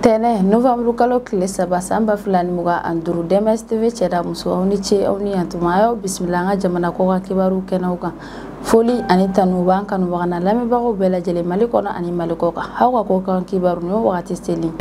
Tɛnɛ novembre kalo tile 3 san 2025 DMS TV cɛda muso aw ni ce aw ni yantuma a y'aw bisimila an ka jamana kɔkan kibaru kɛnɛw kan. Foli ani tanu b'an kanubaga n'a lamɛnbagaw bɛɛ lajɛlen Mali kɔnɔ ani Mali kɔkan. Aw ka kɔkan kibaru ni o wagati seli.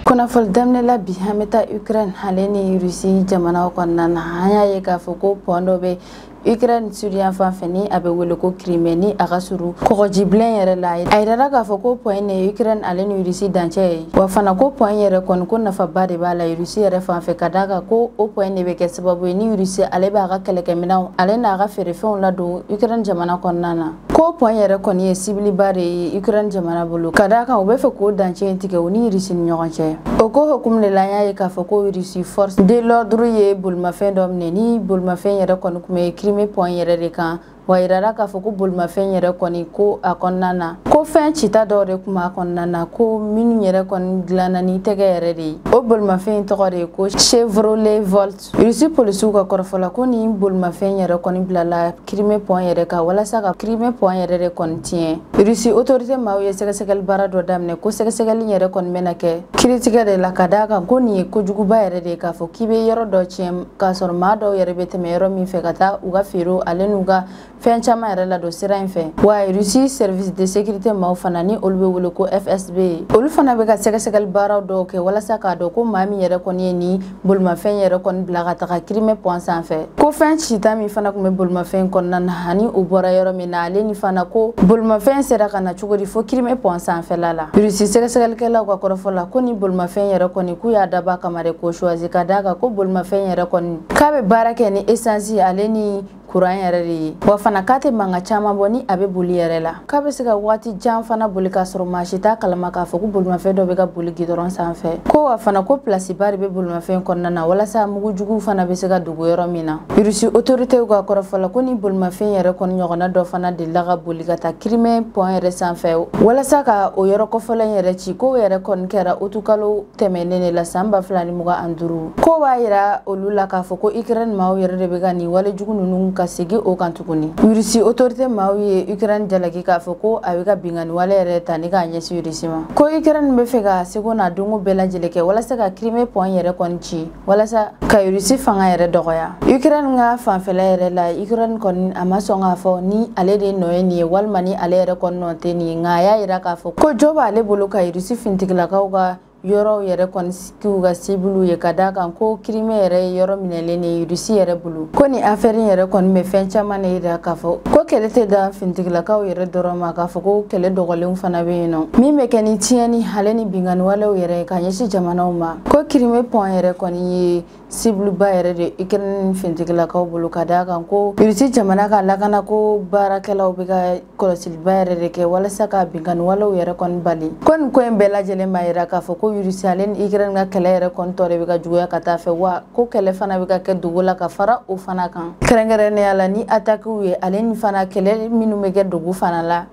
Kunnafoni daminɛ la bi an bɛ taa Ukraine ale ni Russie jamanaw kɔnɔna na. An y'a ye k'a fɔ ko pont dɔ bɛ Ukraine sud yan fan fɛ ni a bɛ wele ko Crimée ni a ka surun kɔgɔjibilen yɛrɛ la. A yirala k'a fɔ ko pont in ye Ukraine ale ni Russie dancɛ ye. Wa fana ko pont in yɛrɛ kɔni ko nafaba de b'a la Russie yɛrɛ fan fɛ ka d'a kan ko o pont in de bɛ kɛ sababu ye ni Russie ale b'a ka kɛlɛkɛminɛnw ale n'a ka feerefɛnw ladon Ukraine jamana kɔnɔna na. Ko pont yɛrɛ kɔni ye sibiliba de ye Ukraine jamana bolo ka d'a kan u bɛ fɛ k'o dancɛ in tigɛ u ni Russie ni ɲɔgɔn cɛ. O ko hukumu de la an y'a ye k'a fɔ ko Russie force de l'ordre ye bolimafɛn dɔ minɛ ni bolimafɛn yɛrɛ kɔni tun bɛ Crimée pont yɛrɛ de kan. Wa yirala k'a fɔ ko bolimafɛn yɛrɛ kɔni ko a kɔnɔna na ko fɛn cita dɔw de tun b'a kɔnɔna na ko minnu yɛrɛ kɔni dilanna ni tɛgɛ yɛrɛ de ye. O bolimafɛn in tɔgɔ de ye ko Chevrolet Volt. Russie polisiw ka kɔrɔfɔ la ko nin bolimafɛn yɛrɛ kɔni bilala Crimée pont yɛrɛ kan walasa ka Crimée pont yɛrɛ de kɔni tiɲɛ. Russie autorité maaw ye sɛgɛsɛgɛli baara dɔ daminɛ ko sɛgɛsɛgɛli yɛrɛ kɔni bɛna kɛ kiiritigɛ de la ka d'a kan ko nin ye kojuguba yɛrɛ de ye k'a fɔ k'i bɛ yɔrɔ dɔ tiɲɛ k'a sɔrɔ maa dɔw yɛrɛ bɛ tɛmɛ yɔrɔ min fɛ ka taa u ka feerew ale n'u ka fɛn caman yɛrɛ ladon sira in fɛ. Wa Russie service de sécurité maaw fana ni olu bɛ wele ko FSB olu fana bɛ ka sɛgɛsɛgɛli baaraw dɔw kɛ walasa k'a dɔn ko maa min yɛrɛ kɔni ye nin bolimafɛn yɛrɛ kɔni bila ka taga Crimée pont sanfɛ. Ko fɛn cita min fana tun bɛ bolimafɛn kɔnɔna na ani o bɔra yɔrɔ min na ale ni fana ko bolimafɛn sera ka na cogo di fo Crimée pont sanfɛla la. Russie sɛgɛsɛgɛlikɛlaw ka kɔrɔfɔ la ko ni bolimafɛn yɛrɛ kɔni k'u y'a dabɔ a kama de k'o choisi ka d'a kan ko bolimafɛn yɛrɛ kɔni k'a bɛ baara kɛ ni essence ale ni courant yɛrɛ de ye. Wa fana k'a tɛ mankan caman bɔ ni a bɛ boli yɛrɛ la. K'a bɛ se ka waati jan fana boli k'a sɔrɔ maa si t'a kalama k'a fɔ ko bolimafɛn dɔ bɛ ka boli gidɔrɔn sanfɛ. Ko wa fana ko place ba de bɛ bolimafɛn kɔnɔna na walasa mugujuguw fana bɛ se ka dogo yɔrɔ min na. Russie autorités ka kɔrɔfɔ la ko ni bolimafɛn yɛrɛ kɔni ɲɔgɔnna dɔ fana delila ka boli ka taa Crimée pont yɛrɛ sanfɛ walasa ka o yɔrɔ kɔfɔlɔ in yɛrɛ ci. K'o yɛrɛ kɔni kɛra utukalo tɛmɛnen de la san 2025. Ko b'a yira olu la k'a fɔ ko Ukraine maaw yɛrɛ de bɛ ka nin walejugu ninnu ka segin o kan tuguni. Russie autorité maaw ye Ukraine jalaki k'a fɔ ko a bɛ ka binkanni wale yɛrɛ ta ni k'a ɲɛsin Russie ma. Ko Ukraine bɛ fɛ ka seko n'a donko bɛɛ lajɛlen kɛ walasa ka Crimée pont yɛrɛ kɔni ci walasa ka Russie fanga yɛrɛ dɔgɔya. Ukraine ka fanfɛla yɛrɛ la Ukraine kɔni a ma sɔn k'a fɔ ni ale de nɔ ye nin ye walima ni ale yɛrɛ kɔni nɔ tɛ nin ye, nka a y'a yira k'a fɔ ko jo b'ale bolo ka Russie finitigilakaw ka yɔrɔw yɛrɛ kɔni k'u ka cible ye ka d'a kan ko Crimée yɛrɛ ye yɔrɔ minɛlen de ye Russie yɛrɛ bolo. Ko nin affaire in yɛrɛ kɔni bɛ fɛn caman de yira k'a fɔ ko kɛlɛ tɛ dan finitigilakaw yɛrɛ dɔrɔn ma, k'a fɔ ko kɛlɛ dɔgɔlenw fana bɛ yen nɔ min bɛ kɛ ni tiɲɛni ale ni binkanni walew yɛrɛ ye ka ɲɛsin jamanaw ma. Ko Crimée pont yɛrɛ kɔni ye cible ba yɛrɛ de Ukraine finitigilakaw bolo ka d'a kan ko Russie jamana ka lakanako baarakɛlaw bɛ ka kɔlɔsiliba yɛrɛ de kɛ walasa ka binkanni walew yɛrɛ kɔni bali. Ko nin ko in bɛɛ lajɛlen b'a yira k'a fɔ ko Russie ale ni Ukraine ka kɛlɛ yɛrɛ kɔni tɔ de bɛ ka juguya ka taa fɛ, wa ko kɛlɛ fana bɛ ka kɛ dogo la ka fara o fana kan, kɛrɛnkɛrɛnnenya la ni attaques ye ale ni fana kɛlɛ minnu bɛ kɛ dugu fana la.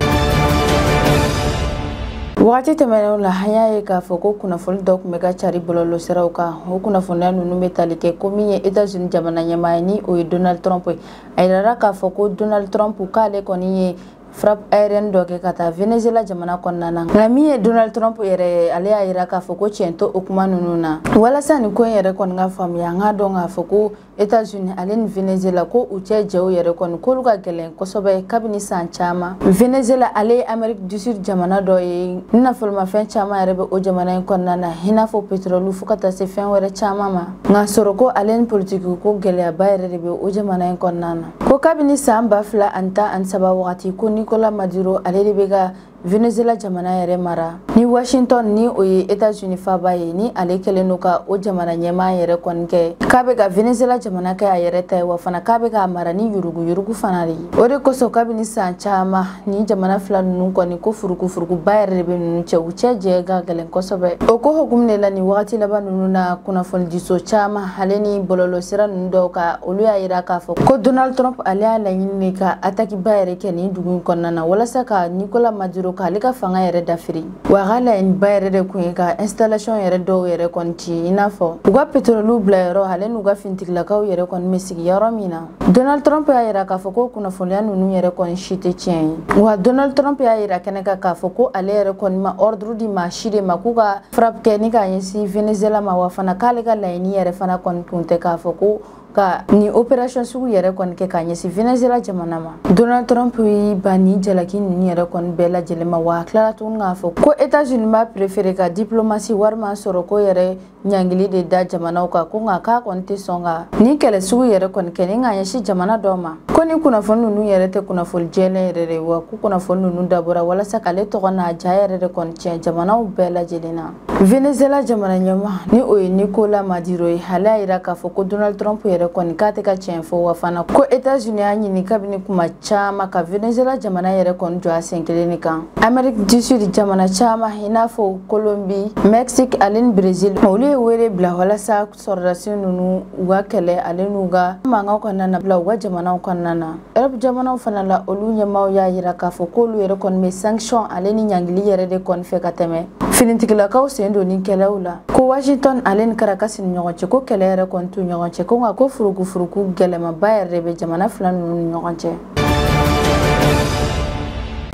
Wagati tɛmɛnenw la an y'a ye k'a fɔ ko kunnafoni dɔ tun bɛ ka cari bɔlɔlɔsiraw kan. O kunnafoniya ninnu bɛ tali kɛ ko min ye États-Unis jamana ɲɛmaa ye ni o ye Donald Trump ye. A yirala k'a fɔ ko Donald Trump k'ale kɔni ye frappe aérienne dɔ kɛ ka taa Venezuela jamana kɔnɔna na. Nka min ye Donald Trump yɛrɛ ye, ale y'a yira k'a fɔ ko tiɲɛ tɛ o kuma ninnu na. Walasa nin ko in yɛrɛ kɔni ka faamuya, an k'a dɔn k'a fɔ ko États-Unis ale ni Venezuela ko u cɛ jɛw yɛrɛ kɔni k'olu ka gɛlɛn kosɛbɛ kabini san caman. Venezuela ale ye Amérique du Sud jamana dɔ ye ni nafolomafɛn caman yɛrɛ bɛ o jamana in kɔnɔna na, i n'a fɔ pétrole fo ka taa se fɛn wɛrɛ caman ma. Nka sɔrɔko ale ni politiki ko gɛlɛyaba yɛrɛ de bɛ o jamana in kɔnɔna na. Ko kabini san 2013 wagati ko Nicolas Maduro ale de bɛ ka Venezuela jamana yɛrɛ mara ni Washington ni o ye États-Unis faaba ye, ni ale kɛlen don ka o jamana ɲɛmaa yɛrɛ kɔni kɛ k'a bɛ ka Venezuela jamana kɛ a yɛrɛ ta ye, wa fana k'a bɛ k'a mara ni yuruguyurugu fana de ye. O de kosɔn kabini san caman ni jamana fila ninnu kɔni ko furukufurukuba yɛrɛ de bɛ ninnu cɛ, u cɛ jɛ ka gɛlɛn kosɛbɛ. O ko hukumu de la nin wagati laban ninnu na kunnafonidiso caman ale ni bɔlɔlɔsira ninnu dɔw kan, olu y'a yira k'a fɔ ko Donald Trump ale y'a laɲini de ka attaque ba yɛrɛ kɛ nin dugu in kɔnɔna na walasa ka Nicolas Maduro don k'ale ka fanga yɛrɛ dafiri. Wa a ka laɲiniba yɛrɛ de kun ye ka installation yɛrɛ dɔw yɛrɛ kɔni ci, i n'a fɔ u ka pétrole bila yɔrɔ ale n'u ka finitigilakaw yɛrɛ kɔni bɛ sigi yɔrɔ min na. Donald Trump y'a yira k'a fɔ ko kunnafoniya ninnu yɛrɛ kɔni si tɛ tiɲɛ ye. Wa Donald Trump y'a yira kɛnɛ kan k'a fɔ ko ale yɛrɛ kɔni ma ordre di maa si de ma k'u ka frappe kɛ ni k'a ɲɛsin Venezuela ma. Wa fana k'ale ka laɲini yɛrɛ fana kɔni tun tɛ k'a fɔ ko ka ni opération sugu yɛrɛ kɔni kɛ k'a ɲɛsin Venezuela jamana ma. Donald Trump y'i ban ni jalaki ninnu yɛrɛ kɔni bɛɛ lajɛlen ma. Wa a tilala tuguni k'a fɔ ko États-Unis b'a préféré ka diplomatie walima sɔrɔ ko yɛrɛ ɲangili de da jamanaw kan, ko nka k'a kɔni tɛ sɔn ka ni kɛlɛ sugu yɛrɛ kɔni kɛ ni k'a ɲɛsin jamana dɔw ma. Ko ni kunnafoni ninnu yɛrɛ tɛ kunnafoni jɛlen yɛrɛ de, wa ko kunnafoni ninnu dabɔra walasa k'ale tɔgɔ n'a ja yɛrɛ de kɔni tiɲɛ jamanaw bɛɛ lajɛlen na. Venezuela jamana ɲɛmaa ni o ye Nicolas Maduro ye, ale y'a yira k'a fɔ ko Donald Trump yɛrɛ kɔni k'a tɛ ka tiɲɛ fɔ. Wa fana ko États-Unis y'a ɲini kabini kuma caman ka Venezuela jamana yɛrɛ kɔni jɔ a sen kelen kan. Amérique du Sud jamana caman i n'a fɔ Colombie, Mexique ale ni Brésil, olu ye wele bila walasa sɔrɔdasi ninnu u ka kɛlɛ ale n'u ka mankan kɔnɔna na bila u ka jamanaw kɔnɔna na. Europe jamanaw fana la, olu ɲɛmaaw y'a yira k'a fɔ k'olu yɛrɛ kɔni bɛ sanction ale ni ɲangili yɛrɛ de kɔni fɛ ka tɛmɛ finitigilakaw sen don ni kɛlɛw la. Ko Washington ale ni Caracas ni ɲɔgɔn cɛ, ko kɛlɛ yɛrɛ kɔni t'u ɲɔgɔn cɛ, ko nka ko furukufuruku gɛlɛmaba yɛrɛ de bɛ jamana fila ninnu ni ɲɔgɔn cɛ.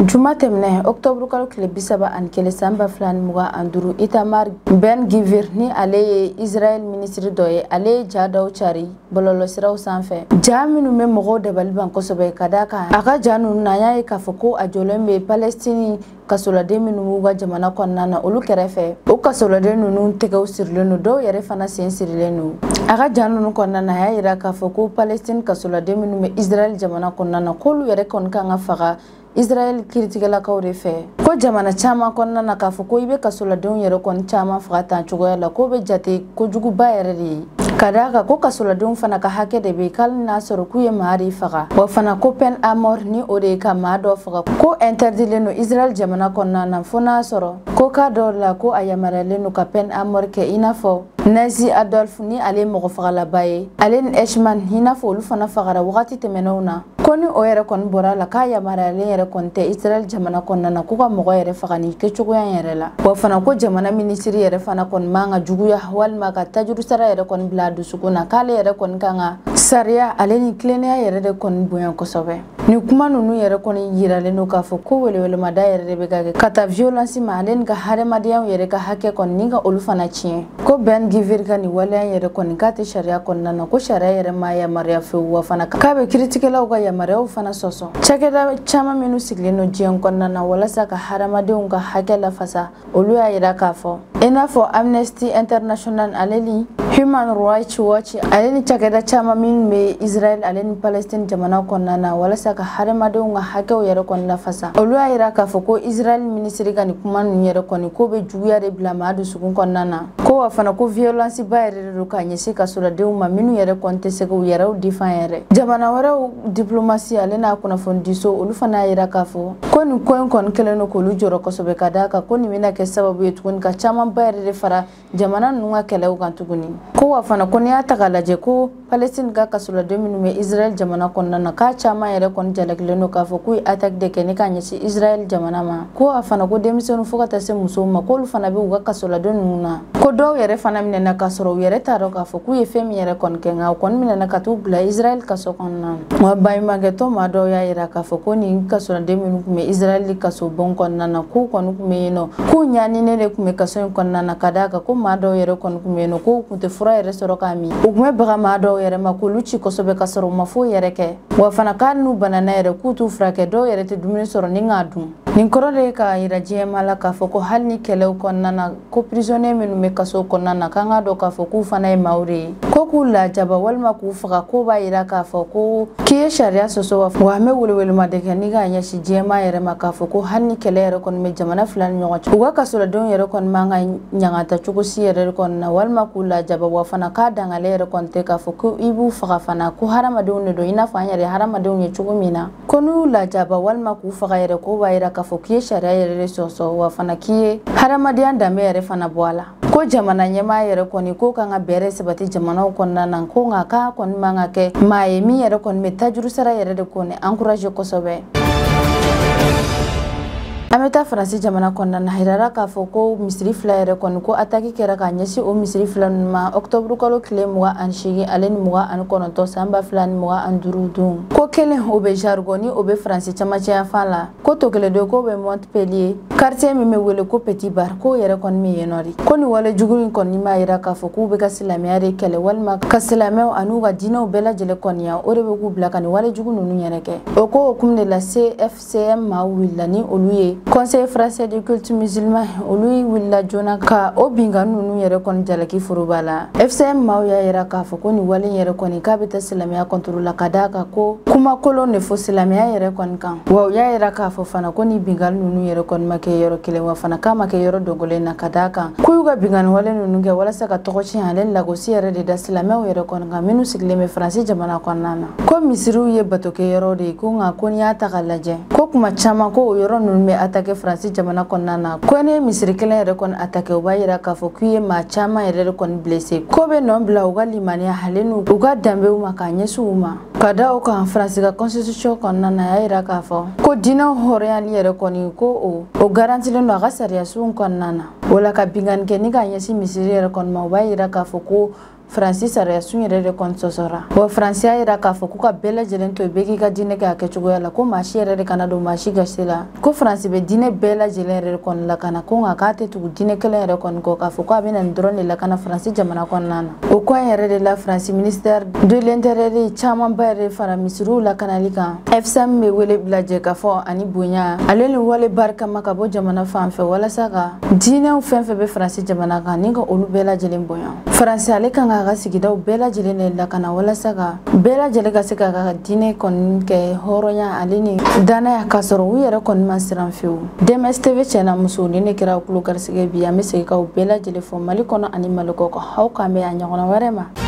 Juma tɛmɛnɛ octobre kalo tile 31 san 2025, Itamar Ben Gvir ni ale ye Israël ministre dɔ ye, ale ye ja dɔw cari bɔlɔlɔsiraw sanfɛ, ja minnu bɛ mɔgɔw dabali ban kosɛbɛ ka d'a kan a ka ja ninnu na an y'a ye k'a fɔ ko a jɔlen bɛ Palestine kasoladen minnu b'u ka jamana kɔnɔna na olu kɛrɛfɛ. O kasoladen ninnu tɛgɛw sirilen don, dɔw yɛrɛ fana sen sirilen don. A ka ja ninnu kɔnɔna na, a y'a yira k'a fɔ ko Palestine kasoladen minnu bɛ Israël jamana kɔnɔna na, k'olu yɛrɛ kɔni kan ka faga Israël kiritigɛlakaw de fɛ. Ko jamana caman kɔnɔna na k'a fɔ ko i bɛ kasoladenw yɛrɛ kɔni caman faga tan cogoya la, k'o bɛ jate kojuguba yɛrɛ de ye, ka d'a kan ko kasoladenw fana ka hakɛ de bɛ yen, k'ale n'a sɔrɔ k'u ye maa de faga. Wa fana ko peine à mort ni o de ye ka maa dɔ faga, ko interdilen don Israël jamana kɔnɔna na, fo n'a sɔrɔ ko k'a dɔw la ko a yamaruyalen don ka peine à mort kɛ, i n'a fɔ Nazi Adolf ni ale ye mɔgɔ fagalaba ye, ale ni Eichmann i n'a fɔ olu fana fagara wagati tɛmɛnenw na. Ko ni o yɛrɛ kɔni bɔra la, k'a yamaruyalen yɛrɛ kɔni tɛ Israël jamana kɔnɔna na k'u ka mɔgɔ yɛrɛ faga nin kɛcogoya in yɛrɛ la. Wa fana ko jamana minisiri yɛrɛ fana kɔni man ka juguya walima ka tajurusara yɛrɛ kɔni bila a dusukun na, k'ale yɛrɛ kɔni kan ka sariya ale ni tilennenya yɛrɛ de kɔni bonya kosɛbɛ. Nin kuma ninnu yɛrɛ kɔni yiralen don k'a fɔ ko welewelemada yɛrɛ de bɛ ka kɛ ka taa violence ma ale ni ka hadamadenya yɛrɛ ka hakɛ kɔni ni ka olu fana tiɲɛ. Ko Ben Gvir ka nin waleya yɛrɛ kɔni k'a tɛ sariya kɔnɔna na, ko sariya yɛrɛ ma yamaruya fewu. Wa fana k'a bɛ kiritigɛlaw ka yamaruyaw fana sɔsɔ. Cakɛda caman minnu sigilen don diɲɛ kɔnɔna na walasa ka hadamadenw ka hakɛ lafasa, olu y'a yira k'a fɔ i n'a fɔ Amnesty International ale ni Human Rights Watch ale ni cakɛda caman minnu bɛ Israël ale ni Palestine jamana kɔnɔna na walasa ka hadamadenw ka hakɛw yɛrɛ kɔni lafasa, olu y'a yira k'a fɔ ko Israël minisiri ka nin kuma ninnu yɛrɛ kɔni k'o bɛ juguya de bila maa dusukun kɔnɔna na. Ko wa fana ko violence ba yɛrɛ de don k'a ɲɛsin kasoladenw ma minnu yɛrɛ kɔni tɛ se k'u yɛrɛw défend yɛrɛ. Jamana wɛrɛw diplomatie ale n'a kunnafonidiso olu fana y'a yira k'a fɔ ko nin ko in kɔni kɛlen don k'olu jɔrɔ kosɛbɛ, ka d'a kan ko nin bɛna kɛ sababu ye tuguni ka camanba yɛrɛ de fara jamana ninnu ka kɛlɛw kan tuguni. Ko wa fana ko n'i y'a ta k'a lajɛ ko Palestine ka kasoladen minnu bɛ Israël jamana kɔnɔna na, k'a caman yɛrɛ kɔni jalakilen don k'a fɔ k'u ye attaque de kɛ ni k'a ɲɛsin Israël jamana ma. Ko wa fana ko denmisɛnninw fo ka taa se musow ma, k'olu fana bɛ u ka kasoladen ninnu na, ko dɔw yɛrɛ fana minɛna k'a sɔrɔ u yɛrɛ t'a dɔn k'a fɔ k'u ye fɛn min yɛrɛ kɔni kɛ, nka u kɔni minɛna ka t'u bila Israël kaso kɔnɔna na. Wa baɲumankɛtɔn maa dɔw y'a yira k'a fɔ ko nin kasoladen minnu tun bɛ Israël kaso bon kɔnɔna na, k'u kɔni tun bɛ yen nɔ, k'u ɲaninen de tun bɛ kaso in kɔnɔna na, ka d'a kan ko maa dɔw yɛrɛ kɔni tun bɛ yen nɔ k'u tun tɛ fura yɛrɛ sɔrɔ k'a min, u tun bɛ baga maa dɔw yɛrɛ ma k'olu ci kosɛbɛ ka sɔrɔ u ma foyi yɛrɛ kɛ. Wa fana k'a n'u banana yɛrɛ k'u t'u furakɛ, dɔw yɛrɛ tɛ dumuni sɔrɔ ni k'a dun. Nin kɔrɔ de ye k'a yira diɲɛmaa la k'a fɔ ko hali ni kɛlɛw kɔnɔna na, ko prisonnier minnu bɛ kaso kɔnɔna na, k'an k'a dɔn k'a fɔ k'u fana ye maaw de ye, ko k'u lajaba walima k'u faga, k'o b'a yira k'a fɔ ko k'i ye sariya sɔsɔ. Wa an bɛ welewelemada kɛ ni k'a ɲɛsin diɲɛmaa yɛrɛ ma k'a fɔ ko hali ni kɛlɛ yɛrɛ kɔni bɛ jamana fila ni ɲɔgɔn cɛ, u ka kasoladenw yɛrɛ kɔni man ka ɲangata cogo si yɛrɛ kɔni na walima k'u lajaba. Wa fana k'a dangale yɛrɛ kɔni tɛ k'a fɔ ko i b'u faga fana, ko hadamadenw de don i n'a fɔ an yɛrɛ hadamadenw ye cogo min na, ko n'u y'u lajaba walima k'u faga yɛrɛ, k'o b'a yira k'a fɔ k'i ye sariya yɛrɛ de sɔsɔ, wa fana k'i ye hadamadenya danbe yɛrɛ fana bɔ a la. Ko jamana ɲɛmaa yɛrɛ kɔni k'o kan ka bɛrɛ sabati jamanaw kɔnɔna na, ko nka k'a kɔni man ka kɛ maa ye min yɛrɛ kɔni bɛ tajurusara yɛrɛ de kɔni encourager kosɛbɛ. An bɛ taa Faransi jamana kɔnɔna na. Yirara k'a fɔ ko misiri 2 yɛrɛ kɔni ko attaque kɛra ka ɲɛsin o misiri 2 ninnu ma octobre kalo tile 28 ale ni 29 san 2025 don. Ko kelen o bɛ Jargon ni o bɛ Faransi camancɛ fan la, ko tɔ kelen don ko bɛ Montpellier quartier min bɛ wele ko Petit Bar, k'o yɛrɛ kɔni bɛ yen nɔ de. Ko nin wale jugu in kɔni m'a yira k'a fɔ k'u bɛ ka silamɛya de kɛlɛ walima ka silamɛw an'u ka diinɛw bɛɛ lajɛlen kɔniya, o de bɛ k'u bila ka nin wale jugu ninnu yɛrɛ kɛ. O ko hukumu de la CFCM maaw wulila ni olu ye Conseil français du culte musulman, olu wulila joona ka o binkanni ninnu yɛrɛ kɔni jalaki foroba la. FCM maaw y'a yira k'a fɔ ko nin wale in yɛrɛ kɔni k'a bɛ taa silamɛya contre la, ka d'a kan ko kuma kolon de fɔ silamɛya yɛrɛ kɔni kan. Wa u y'a yira k'a fɔ fana ko nin binkanni ninnu yɛrɛ kɔni ma kɛ yɔrɔ kelen, wa fana k'a ma kɛ yɔrɔ dogolen na, ka d'a kan k'u y'u ka binkanni wale ninnu kɛ walasa ka tɔgɔ tiɲɛ ale lagosi yɛrɛ de da silamɛw yɛrɛ kɔni kan minnu sigilen bɛ Faransi jamana kɔnɔna na. Ko misiriw ye batokɛyɔrɔ de ye, ko nka ko n'i y'a ta k'a lajɛ ko kuma caman ko o yɔrɔ ninnu bɛ attaquer Faransi jamana kɔnɔna na. Ko n'i ye misiri kelen yɛrɛ kɔni attaquer, o b'a yira k'a fɔ k'i ye maa caman yɛrɛ de kɔni blessé, ko bɛ nɔ bila u ka limaniya ale n'u u ka danbew ma k'a ɲɛsin u ma. Ka da o kan, Faransi ka constitution kɔnɔna na, a y'a yira k'a fɔ ko diinɛ hɔrɔnyali yɛrɛ kɔni ko o garantilen don a ka sariyasunw kɔnɔna na. O la ka binkanni kɛ ni k'a ɲɛsin misiri yɛrɛ kɔni ma, o b'a yira k'a fɔ ko Faransi sariyasun yɛrɛ de kɔni sɔsɔra. Wa Faransi y'a yira k'a fɔ k'u ka bɛɛ lajɛlen to yen, bɛɛ k'i ka diinɛ kɛ a kɛcogoya la, ko maa si yɛrɛ de kana don maa si gasi la, ko Faransi bɛ diinɛ bɛɛ lajɛlen yɛrɛ de kɔni lakana, ko nka k'a tɛ tugu diinɛ kelen yɛrɛ kɔni kɔ, k'a fɔ k'a bɛna nin dɔrɔn de lakana Faransi jamana kɔnɔna na. O ko in yɛrɛ de la, Faransi ministère de l'Intérieur camanba yɛrɛ fara misiriw lakanali kan. FCM bɛ wele bila jɛkafɔ ani bonya ale ni wale barikama ka bɔ jamana fan fɛ walasa ka diinɛw fɛn fɛn bɛ Faransi jamana kan ni ka olu bɛɛ lajɛlen bonya. Faransi ale kan k'a ka sigidaw bɛɛ lajɛlen de lakana walasa ka bɛɛ lajɛlen ka se k'a ka diinɛ kɔni kɛ hɔrɔnya ale ni danaya, k'a sɔrɔ u yɛrɛ kɔni ma siran fiyewu. DMS TV cɛ n'a muso, ni ne kɛra aw tulo garisɛgɛ bi, an bɛ segin k'aw bɛɛ lajɛlen fɔ Mali kɔnɔ ani Mali kɔ kan. Aw k'an bɛn a ɲɔgɔnna wɛrɛ ma.